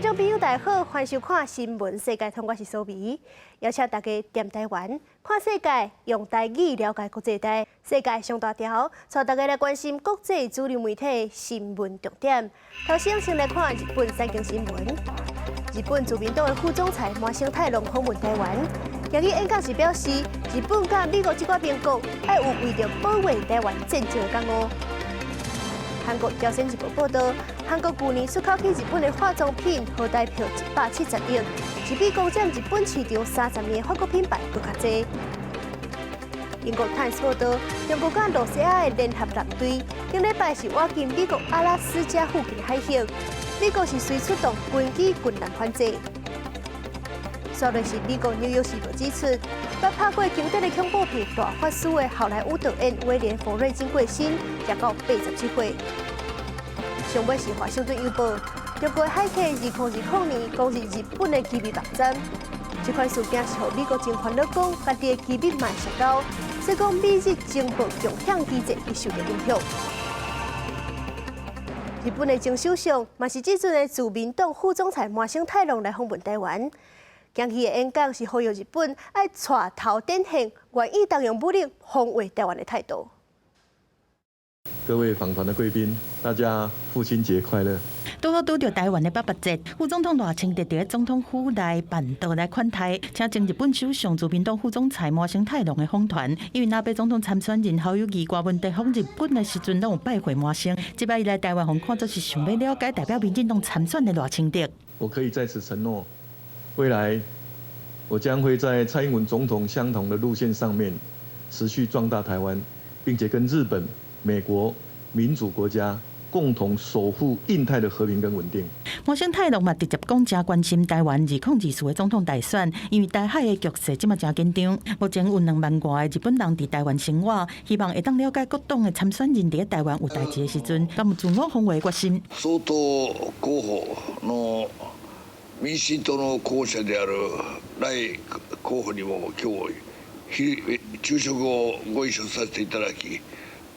眾朋友大家好，歡迎收看《新聞世界通》，我是蘇美，邀請大家踮台灣看世界，用台語了解國際大世界上大條，帶大家來關心國際主流媒體新聞重點。頭先先來看日本產經新聞，日本自民黨的副總裁麻生太郎訪問台灣，今日演講時表示，日本佮美國這寡盟國愛有為著保衛台灣戰爭的覺悟。韓國朝鮮日報報導，韓國舊年出口去日本的化妝品合台票170億，是比攻佔日本市場30年的法國品牌閣較濟。英國泰斯報導，中國佮露西亞的聯合艦隊頂禮拜是倚近美國阿拉斯加附近的海域，美國是隨出動軍機軍艦反制。煞落是美國紐約時報指出，捌拍過經典的恐怖片《大法師》的好萊塢導演威廉·弗瑞金過身，也到87歲。上尾是華盛頓郵報，中國海客2020年攻入日本的機密網站，這款事件是予美國真煩惱，講家己的機密嘛會洩露，所以講美日情報共享機制會受著影響。日本的前首相，嘛是這陣的自民黨副總裁麻生太郎來訪問台灣。今日的演講是呼籲日本愛帶頭展現願意動用武力防衛台灣的態度。各位訪團的貴賓，大家父親節快樂！拄好拄著台灣的爸爸節，副總統賴清德佇總統府內辦桌來款待，請前日本首相自民黨副總裁麻生太郎的訪團。因為那邊總統參選人侯友宜掛問題訪日本的時陣，攏有拜會麻生。這擺伊來台灣，予看做是想欲了解代表民進黨參選的賴清德。我可以在此承諾，未來我將會在蔡英文總統相同的路線上面持續壯大台灣，並且跟日本、美國民主國家共同守護印太的和平跟穩定。麻生太郎嘛直接講，誠關心台灣2024的總統大選，因為台海的局勢這馬誠緊張。目前有2萬外個日本人佇台灣生活，希望會當了解各黨的參選人佇台灣有代誌的時陣，敢有自我防衛決心。総統候補の民進黨の候補者である賴候補にも今日昼食をご一緒させていただき、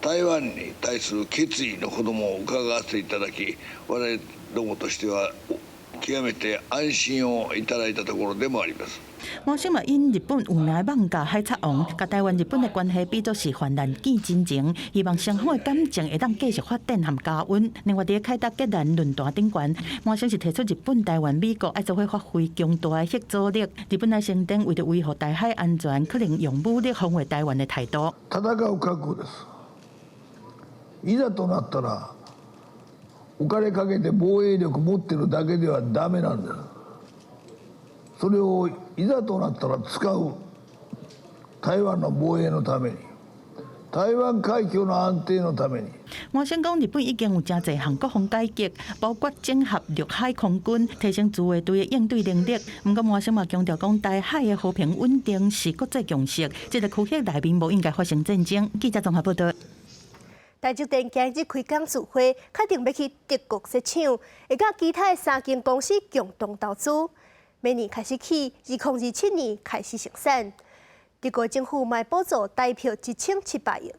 台灣に対する決意のほども伺わせていただき、我々どもとしては極めて安心をいただいたところでもあります。麻生嘛引日本有名的漫畫《海賊王》，共台灣日本的關係比作是患難見真情，希望雙方的感情會當繼續發展和加溫。另外，佇凱達格蘭論壇頂懸，麻生是提出日本、台灣、美國愛做伙發揮強大的嚇阻力。日本來承擔為著維護台海安全，可能用武力防衛台灣的態度。戦う覚悟です。いざとなったらお金かけて防衛力持ってるだけではダメなんです。それをいざとなったら使う台灣の防衛のために、台灣海峡の安定のために。麻生講，日本已經有誠濟項國防改革，包括整合陸海空軍，提升自衛隊的應對能力。毋過麻生嘛強調講，台海的和平穩定是國際共識，這個區域內面無應該發生戰爭。記者綜合報道。台積電今日開董事會，確定欲去德國設廠，會佮其他的三間公司共同投資。明年開始起，2027年開始生產。德國政府嘛補助台票1700億。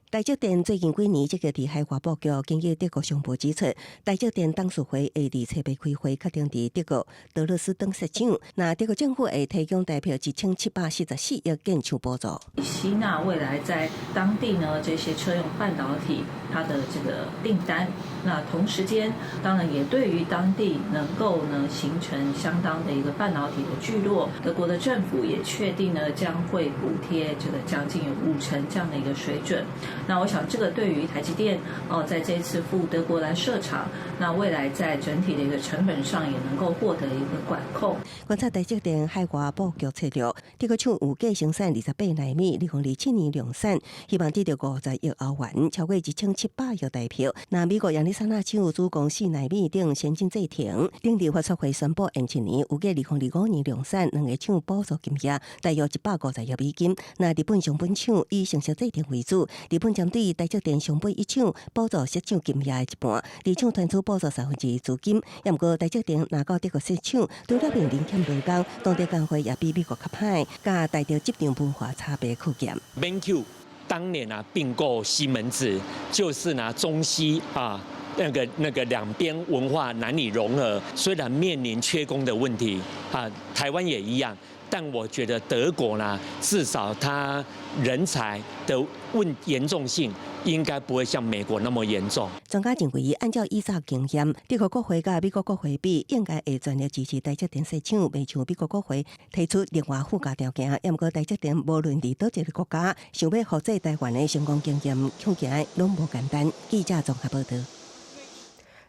台積電最近幾年積極佇海外布局，根據德國商報指出，台積電董事會會佇初八開會，確定佇德國德累斯頓設廠。那德國政府會提供台票1744億建廠補助。吸納未來在當地呢這些車用半導體它的這個訂單，那同時間當然也對於當地能夠呢形成相當的一個半導體的聚落。德國的政府也確定呢將會補貼這個將近有5成這樣的一個水準。那我想，這個對於台積電哦，在這次赴德國來設廠，那未來在整體的一個成本上也能夠獲得一個管控。觀察台積電海外布局策略，這個廠預計生產28奈米，2027年量產，希望得著50億歐元，超過1700億台票。那美國亞利桑那廠主攻4奈米等先進製程，頂日法說會宣布，延一年，預計2025年量產，兩个廠補助金額大約150億美金。那日本熊本廠以成熟製程為主，日本針對台積電熊本一廠補助設廠金額的一半，二廠團取補助2/3資金。也毋過台積電若到德國設廠，除了面臨欠勞工，當地工會也比美國較歹，佮台德職場文化差別較嚴。 BenQ 當年啊併購西門子，就是拿中西啊那個兩邊文化難以融合。雖然面臨缺工的問題，啊，台灣也一樣，但我覺得德國呢，至少它人才的問嚴重性應該不會像美國那麼嚴重。專家認為，按照以早經驗，德國國會佮美國國會比，應該會全力支持台積電設廠，袂像美國國會提出另外附加條件。毋過台積電無論佇佗一个國家，想欲複製台灣的成功經驗，恐驚攏無簡單。記者綜合報導。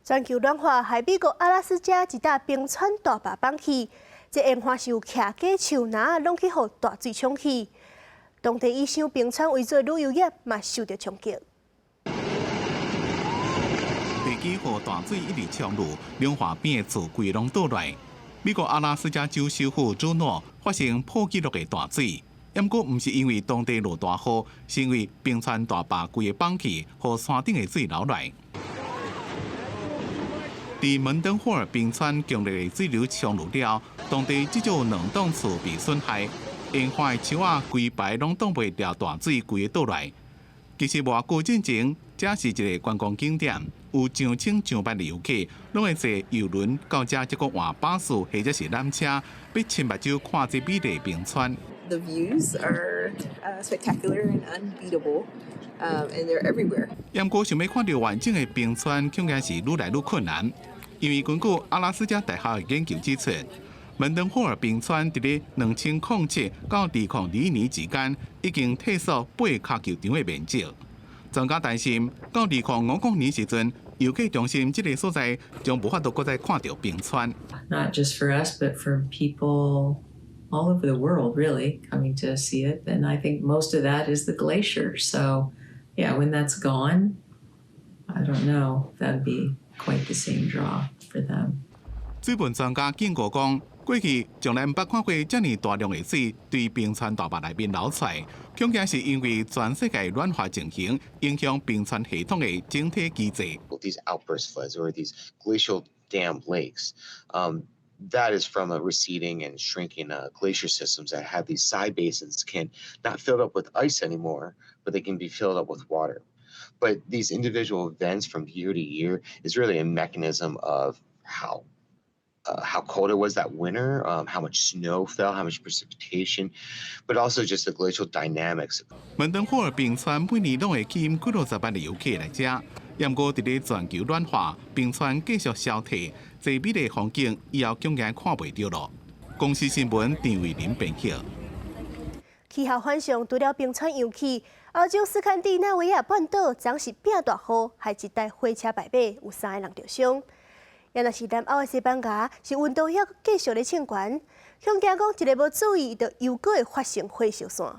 全球暖化害美國阿拉斯加一搭冰川大壩崩去，這淹旱是有徛家樹林攏去予大水沖去，當地以賞冰川為主的旅遊業嘛受著衝擊。地基予大水一直沖入，兩岸邊的厝規攏倒來。美國阿拉斯加州首府朱諾發生破紀錄的大水，毋過毋是因為當地落大雨，是因為冰川大壩規个崩去，予山頂的水流來。佇門登霍爾冰川強烈的水流沖入了，當地至少兩棟厝被損害，沿岸的樹仔規排攏擋袂牢大水規个倒來。其實無偌久進前，這是一個觀光景點，有上千上萬的遊客攏會坐郵輪到遮，這個換巴士或者是纜車，欲親目睭看這美麗冰川。 The views are spectacular and unbeatable, and they're everywhere. 毋過想欲看著完整的冰川，恐驚是愈來愈困難，因為根據阿拉斯加大學的研究指出，門登霍爾冰川佇咧2007到2021年之間，已經退縮8跤球場的面積。專家擔心，到2050年時陣，遊客中心這个所在將無法度閣再看著冰川。 Not just for us, but for people all over the world, really coming to see it. And I think most of that is the glacier. So, yeah, when that's gone, I don't know if that'd be quite the same draw for them. 水文專家警告講，過去從來毋捌看過遮爾大量的水對冰川大壩內面流出來，恐驚是因為全世界暖化情形影響冰川系統的整體機制。 These outburst floods or these glacial dam lakes, that is from a receding and shrinking glacier systems that have these side basins can not filled up with ice anymore, but they can be filled up with water. But these individual events from year to year is really a mechanism of how cold it was that winter, how much snow fell, how much precipitation, but also just the glacial dynamics. 門登霍爾冰川每年攏會吸引幾落十萬的遊客來遮，毋過佇咧全球暖化、冰川繼續消退，這美麗風景以後恐驚看袂著囉。公視新聞陳慧琳編輯。氣候反常，除了冰川融去，歐洲斯堪的納維亞半島昨是變大雨，害一台火車敗馬，有三个人著傷。也若是南歐的西班牙，是溫度猶繼續咧衝懸，恐驚講一个無注意，就又閣會發生火燒山。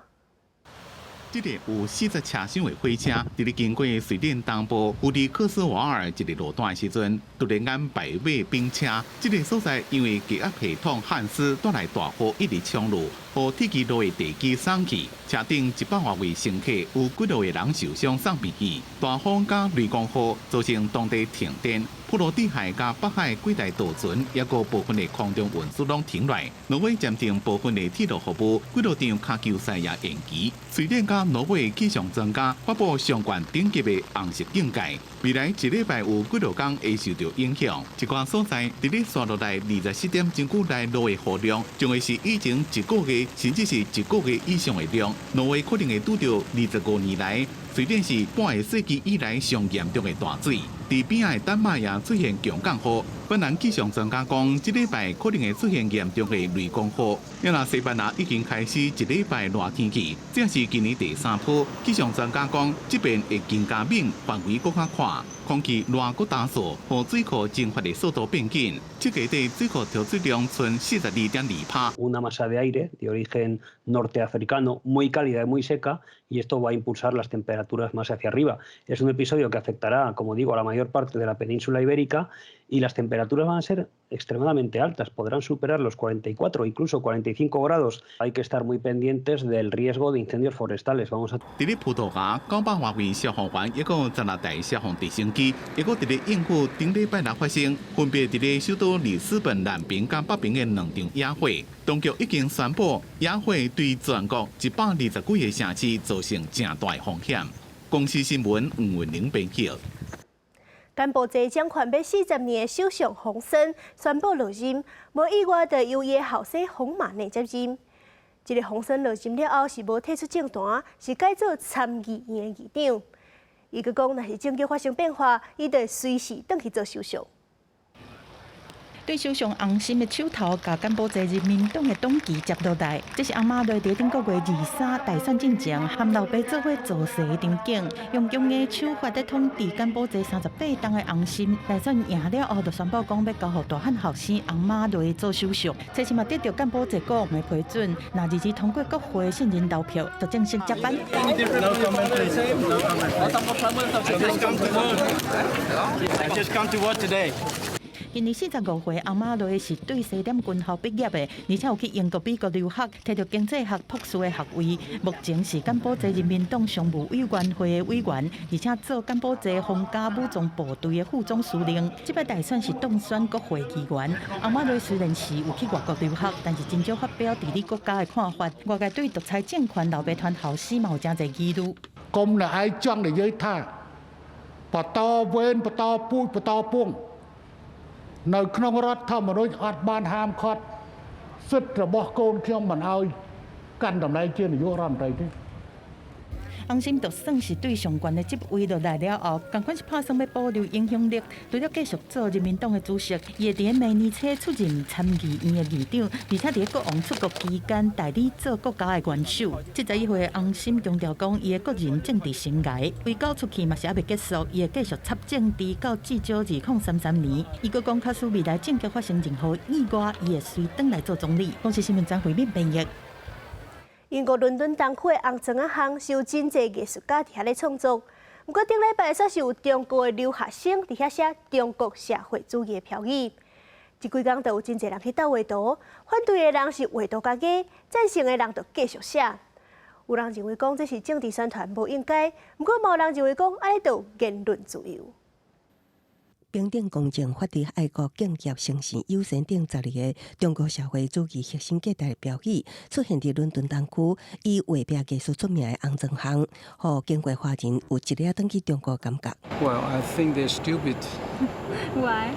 這个有40車廂的火車，佇咧經過瑞典東部烏里克斯瓦爾一个路段的時陣，突然間敗馬崩車。這个所在因為低壓系統漢斯帶來大雨一直沖入，予鐵枝路的地基鬆去，車頂100外位乘客有幾落個人受傷送病院。大風佮雷公雨造成當地停電，波羅的海佮北海幾台渡船，抑閣部分的空中運輸攏停來。挪威暫停部分的鐵路服務，幾落場跤球賽也延期。瑞典佮挪威氣象專家發布上懸等級的紅色警戒，未來一禮拜有幾落工會受著影響。一寡所在佇咧紲落來24點鐘內落的雨量，將會是以前一個月甚至是一個月以上的量。挪威可能會拄著25年來，瑞典是半個世紀以來上嚴重的大水。佇邊仔的丹麥也出現強降雨。芬蘭氣象專家講，這禮拜可能會出現嚴重的雷公雨。因為西班牙已經開始一禮拜熱天氣，這是今年第三波。氣象專家講，這遍會更加猛，範圍閣較闊，空氣熱閣乾燥，予水庫蒸發的速度變緊。這個月水庫調水量賰42.2%。 Una masa de aire de origen norteafricano muy cálida y muy seca y esto va a impulsar las temperaturas más hacia arriba. Es un episodio que afectará, como digo, a la mayor parte de la península ibérica y las temperaturas van a ser extremadamente altas, podrán superar los 44, incluso 45 grados. Hay que estar muy pendientes del riesgo de incendios forestales. Vamos a 佇咧葡萄牙，900外位消防員，抑閣16台消防直升機，抑閣佇咧應付頂禮拜六發生，分別佇咧首都里斯本南爿佮北爿的兩場野火。當局已經宣布，野火對全國120幾个城市造成誠大的風險。公視新聞吳文玲編輯。柬埔寨掌權欲40年的首相洪森宣布落任，無意外就由伊的後生洪瑪內接任。這个洪森落任了後是無退出政壇，是改做參議院的議長。伊閣講，若是政局發生變化，伊就隨時轉去做首相。對首相洪森的手頭，共柬埔寨人民黨的黨旗接落來，這是翁馬雷佇頂個月23大選進前，和老爸做伙造勢的場景。用強硬手法咧統治柬埔寨38冬的洪森，大選贏了後，就宣布講欲交予大漢後生翁馬雷做首相。這次嘛得著柬埔寨國王的批准，若22通過國會信任投票，就正式接班。 I just come to work today. 今年45歲，翁馬雷是對西點軍校畢業的，而且有去英國、美國留學，提著經濟學博士的學位。目前是柬埔寨人民黨常務委員會的委員，而且做柬埔寨皇家武裝部隊的副總司令。這擺大選是當選國會議員。翁馬雷雖然是有去外國留學，但是真少發表治理國家的看法。外界對獨裁政權老爸團後生嘛有誠濟疑慮。 កុំអ្នកឯងចង់និយាយថាបន្តវេនបន្តពូជបន្តពងនៅក្នុងរដ្ឋធម្មនុញ្ញអត់បានហាមឃាត់សិទ្ធិរបស់កូនខ្ញុំមិនឲ្យកាន់តំណែងជានាយករដ្ឋមន្ត្រីទេ洪森就算是對上懸的職位落來了後，仝款是拍算欲保留影響力，除了繼續做人民黨的主席，伊會佇明年初出任參議院的議長，而且佇國王出國期間代理做國家的元首。71歲的洪森強調講，伊的個人政治生涯圍剿出去嘛是猶未結束，伊會繼續插政治到至少2033年。伊閣講，假使未來政局發生任何意外，伊會隨轉來做總理。公視新聞張惠敏編譯。英國倫敦東區的紅磚仔巷是有真濟藝術家佇遐咧創作，毋過頂禮拜煞是有中國的留學生佇遐寫中國社會主義的標語，這幾工就有真濟人去鬥畫圖，反對的人是畫圖共罵，贊成的人就繼續寫。有人認為講這是政治宣傳無應該，毋過嘛有人認為講按呢就有言論自由。平等公正、法治、愛國、敬業、誠信、友善等12個中國社會主義核心價值的標語出現佇倫敦東區，以畫壁藝術出名的紅磚巷，予經過華人有一掠轉去中國的感覺。 Well, I think they're stupid. Why?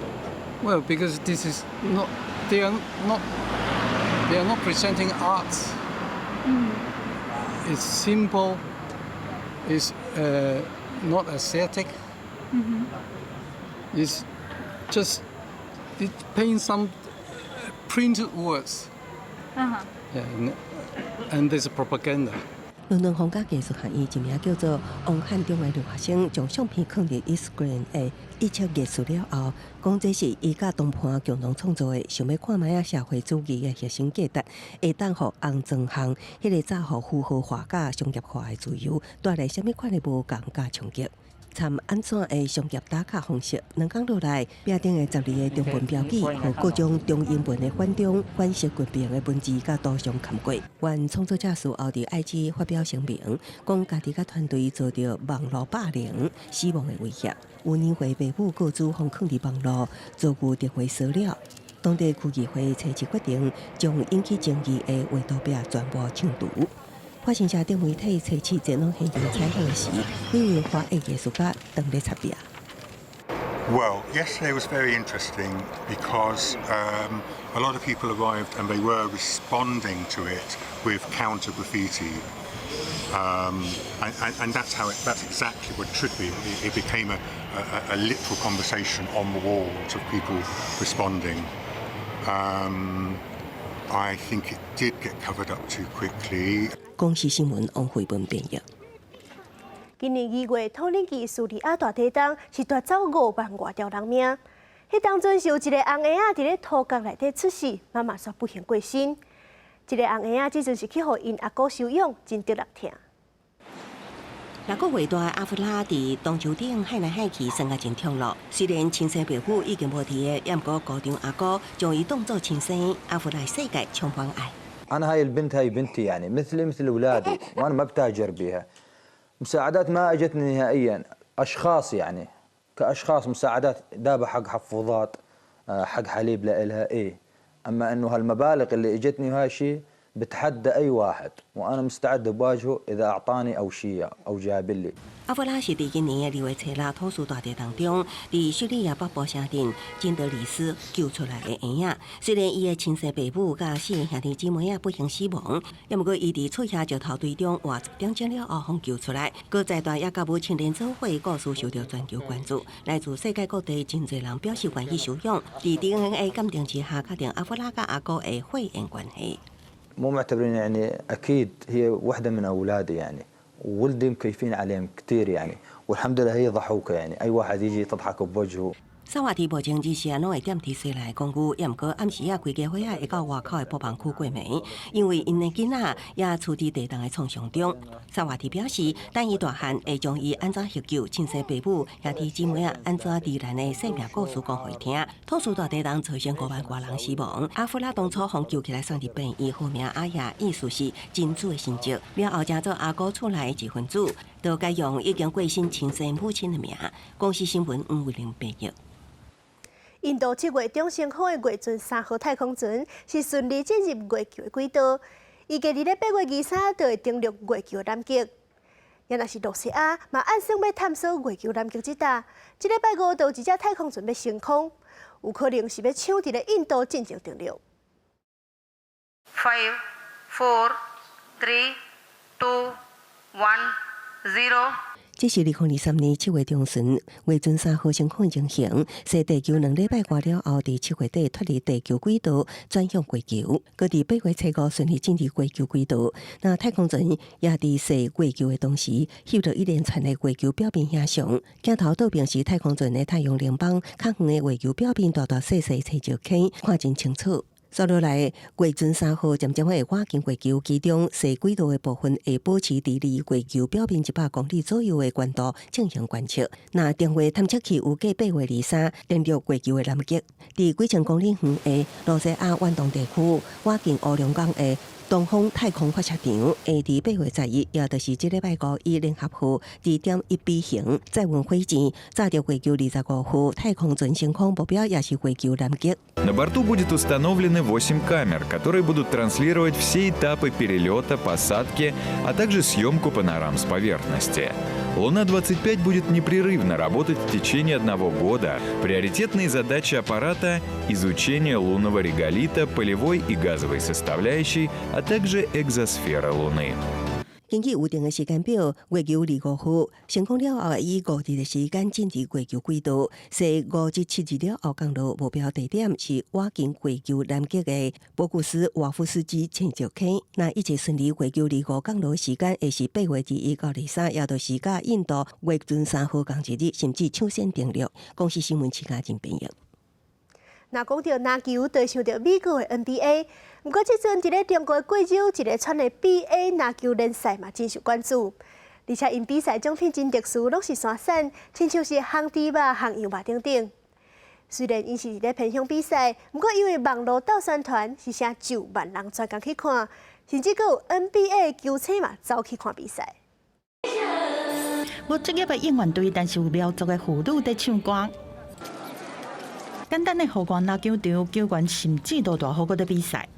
Well, because this is not they are not presenting arts. It's simple. It's not aesthetic. It's just it paint some printed words. Yeah, and there's propaganda. 倫敦皇家藝術學院一名叫做王漢中的留學生，將相片囥佇 Instagram 的一切藝術了後，講這是伊佮同伴共同創作的，想欲看覓仔社會主義的核心價值，會當予紅磚巷彼个早予符號化佮商業化的自由，帶來啥物款的無仝佮衝擊。參按怎的商業打卡方式，2工落來，壁頂的12個中文標語，予各種中英文的反中、反習近平的文字佮圖像冚過。原創作者事後佇 IG 發表聲明，講家己佮團隊遭著網路霸凌、死亡的威脅。有年歲爸母告知予囥佇網路遭遇電話騷擾，當地區議會初一決定將引起爭議的畫圖壁全部清除。法新社等媒體初七前往現場採訪時，幾位華裔藝術家當咧插壁。 Well, yesterday was very interesting because a lot of people arrived and they were responding to it with counter graffiti. And that's exactly what it should be. It became a literal conversation on the walls of people responding. I think it did get covered up too quickly. 公視新聞王慧文編譯。今年2月，土耳其敘利亞大地震是奪走5萬外條人命。彼當陣是有一个紅嬰仔佇咧塗角內底出世，媽媽煞不幸過身。這个紅嬰仔這陣是去予𪜶阿姑收養，真得人疼。6個月大的阿弗拉佇東丘頂喊來喊去，耍甲真暢樂。雖然親生爸母已經無佇个，毋過姑丈阿姑將伊當做親生。阿弗拉的世界充滿愛。 أنا هاي البنت هاي بنتي يعني مثلي مثل أولادي وأنا ما بتاجر بيها. مساعدات ما اجتني نهائيا، أشخاص يعني كأشخاص مساعدات دابا حق حفوضات، حق حليب لإلها إيه. أما إنه هالمبالغ اللي اجتني وهاي الشيء بتحدى اي واحد وانا مستعد بواجهه اذا اعطاني او شيء او جاب لي。阿弗拉是佇今年的2月初6土斯大地當中，佇敘利亞北部城鎮金德里斯救出來的嬰仔。雖然伊的親生爸母佮四个兄弟姊妹仔不幸死亡，也毋過伊佇出遐石頭堆中活10點鐘了後，予救出來。閣在大也佮母親連做伙故事受著全球關注，來自世界各地真濟人表示願意收養。佇 DNA 鑑定之下，確定阿弗拉佮阿哥的血緣關係。 مو معتبرين يعني اكيد هي وحده من اولادي يعني وولدي مكيفين عليهم كثير يعني والحمد لله هي ضحوكه يعني اي واحد يجي تضحك بوجهه。薩瓦蒂目前日時攏會踮佇雪蘭公寓，也毋過暗時仔規家伙仔會到外口的播放區過暝，因為𪜶的囡仔也處佇地動的創傷中。薩瓦蒂表示，等伊大漢會將伊按怎獲救、親生爸母、兄弟姊妹仔按怎罹難的生命故事講予伊聽。土斯大地動造成5萬外人死亡。阿弗拉當初予救起來送佇病院，號名阿亞，意思是真主的神蹟。了後成做阿哥厝內的一分子，就改用已經過身親生母親的名。公視新聞黃慧玲編譯。印度7月中升空的月盾3號太空船是順利進入月球的軌道，預計佇咧8月23就會登陸月球南極。也若是露西亞嘛，按算欲探索月球南極這搭，這禮拜五就有一隻太空船欲升空，有可能是欲搶佇咧印度進前登陸。 Five, four, three, two, one, zero. 這是2023年7月中旬，月盾3號升空情形，踅地球2禮拜外了後，佇7月底脫離地球軌道，轉向月球。閣佇8月初5順利進入月球軌道。那太空船也佇踅月球的同時，翕著一連串的月球表面影像。鏡頭倒爿是太空船的太陽能板，較遠的月球表面大大細細細石坑，看真清楚。紲落來，月盾3號漸漸會倚近月球，其中踅軌道的部分會保持佇離月球表面100公里左右的高度進行觀測。那定位探測器預計8月23登陸月球的南極，佇幾千公里遠的露西亞遠東地區，倚近烏龍港的東方太空發射場，會佇8月11，也就是這禮拜五，以聯合號2.1B 型載運火箭，載著月球25號太空船升空，目標也是月球南極。 На борту будет установлены 8 камер, которые будут транслировать все этапы перелета, посадки, а также съемку панорам с поверхности. Луна-25 будет непрерывно работать в течение одного года. Приоритетные задачи аппарата – изучение лунного реголита, пылевой и газовой составляющей, а также экзосферы Луны. 根據預定的時間表，月球25號升空了後，以5日的時間進入月球軌道，踅5日7日了後降落。目標地點是倚近月球南極的博古斯瓦夫斯基淺石坑。若一切順利，月球二五降落時間會是8月21到23，也就是佮印度月盾3號仝一日，甚至搶先登陸。公視新聞徐嘉仁編譯。若講著籃球，就會想著美國的 NBA。毋過這陣佇咧中國貴州一個串的 BA 籃球聯賽嘛，真受關注。而且𪜶比賽獎品真特殊，攏是山產，親像是烘豬肉、烘羊肉等等。雖然𪜶是佇咧偏鄉比賽，毋過因為網路鬥宣傳，是啥上萬人專工去看，甚至閣有 NBA 球星嘛走去看比賽。無職業的應援隊，但是有苗族的婦女佇唱歌。簡單的戶外籃球場，球員甚至落大雨閣咧比賽。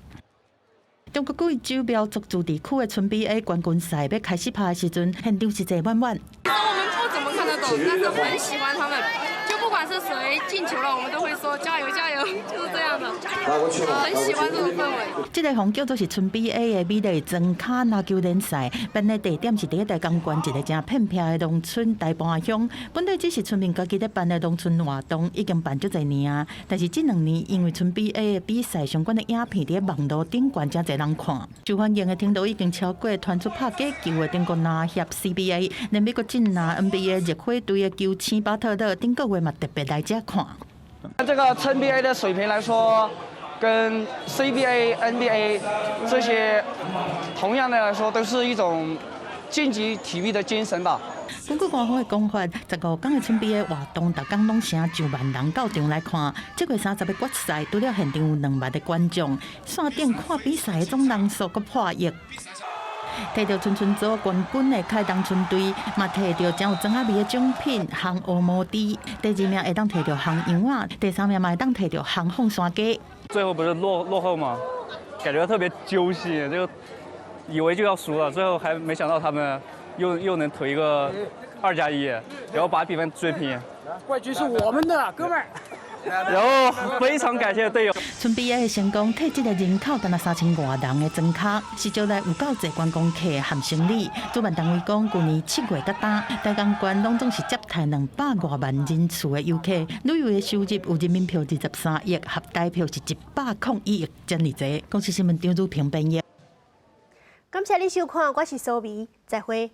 中國貴州苗族自治區的春 BA 冠軍賽欲開始拍的時陣，現場是坐滿滿。我們不怎麼看得懂，但是很喜歡他們。就不管是誰進球了，我們都會說加油加油，就是這樣的。很喜歡這種氛圍。這個項叫做是春 BA 的美麗莊跤籃球聯賽，辦的地點是佇台江縣一个誠偏僻的農村大盤鄉。本來只是村民家己咧辦的農村活動，已經辦足濟年啊。但是這2年因為春 BA 的比賽相關的影片佇網路頂懸誠濟人看，受歡迎的程度已經超過傳出拍假球的中國籃協 CBA，連美國職籃 NBA 熱火隊的球星巴特勒頂個月嘛特別來遮看。這個春 BA 的水平來說，跟 CBA、NBA 這些同樣的來說，都是一種競技體育的精神吧。根據官方的講法，15天的春 BA 活動，逐工攏成上萬人到場來看。這月30的決賽，除了現場有2萬的觀眾，線頂看比賽的總人數閣破億。摕著春春組冠軍的開東村隊，嘛摕著誠有庄仔味的獎品烘烏毛豬。第二名會當摕著烘羊仔，第三名嘛會當摕著烘鳳山雞。最後不是落後嗎？感覺特別揪心，就以為就要輸了，最後還沒想到他們又能投一個2加1，然後把比分追平。冠軍是我們的，哥們兒。然後非常感謝隊友。春比亞的成功，替這个人口干焦3000外人的莊跤，是招來有夠濟觀光客和生理。主辦單位講，舊年7月到今，台江縣攏總是接待200外萬人次的遊客，旅遊的收入有人民幣23億，合台幣是101億，遮爾濟。公視新聞張如平編譯。感謝你收看，我是蘇美，再會。